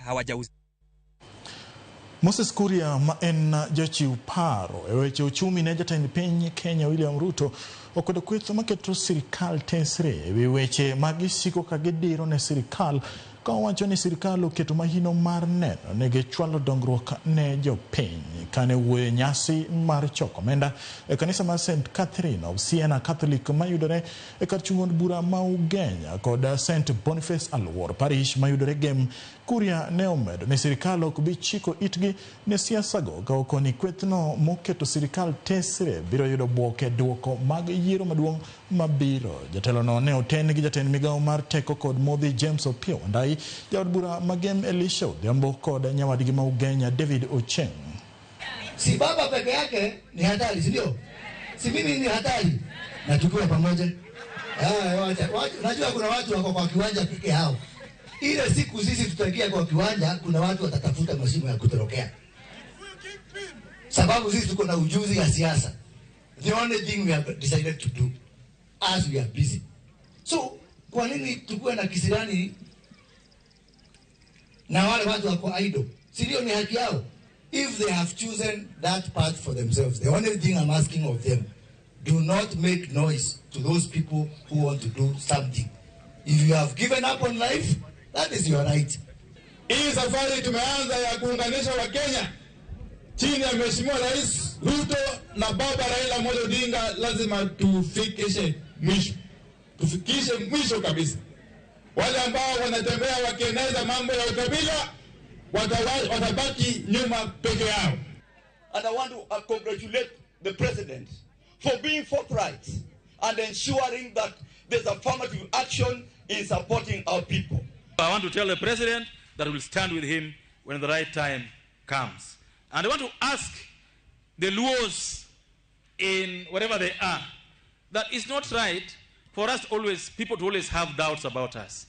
hawajauza. Moses Kuria ma en jachiw paro e weche uchumi ne jatend piny Kenya William Ruto okwedo kweth maketo sirikal tesre ewi weche ma gisiko ka gidiro ne sirikal ka owacho ni sirikal oketo mahino mar neno ni gichwalo dongruok ne jopiny. Kane wuoyo e nyasi mar choko omenda e kanisa mar St Catherine of Siena Catholic mayudore e kar chung' od bura ma Ugenya kod St Boniface Aluor Parish mayudore Gem, Kuria ne omedo ni sirikal ok bi chiko itgi ne siasa go ka okoni kwethno moketo sirikal tesre biro yudo buok e duoko mag yiero maduong' mabiro. Jatelono ne oten gi jatend migawo mar teko kod modhi James Opiyo Wandayi, jaod bura ma Gem Elisha Odhiambo kod nyawadgi ma Ugenya David Ocheng. Si baba peke yake ni hatari, si ndio? Si mimi ni hatari na tukiwa pamoja. Ah, wacha, wacha, najua kuna watu wako kwa kiwanja peke yao. Ile siku sisi tutaingia kwa kiwanja, kuna watu watatafuta mashimo ya kutorokea, sababu sisi tuko na ujuzi ya siasa. The only thing we have decided to do as we are busy. So kwa nini tukuwe na kisirani na wale watu wako idle? Si ndio ni haki yao? If they have chosen that path for themselves, the only thing I'm asking of them, do not make noise to those people who want to do something. If you have given up on life, that is your right. Hii safari tumeanza ya kuunganisha Wakenya chini ya Mheshimiwa Rais Ruto na Baba Raila Amolo Odinga, lazima tufikishe mwisho, tufikishe mwisho kabisa. Wale ambao wanatembea wakieneza mambo ya ukabila watabaki nyuma peke yao. And I want to congratulate the president for being forthright and ensuring that there's affirmative action in supporting our people. I want to tell the president that we'll stand with him when the right time comes. And I want to ask the Luos in wherever they are that it's not right for us always, people to always have doubts about us.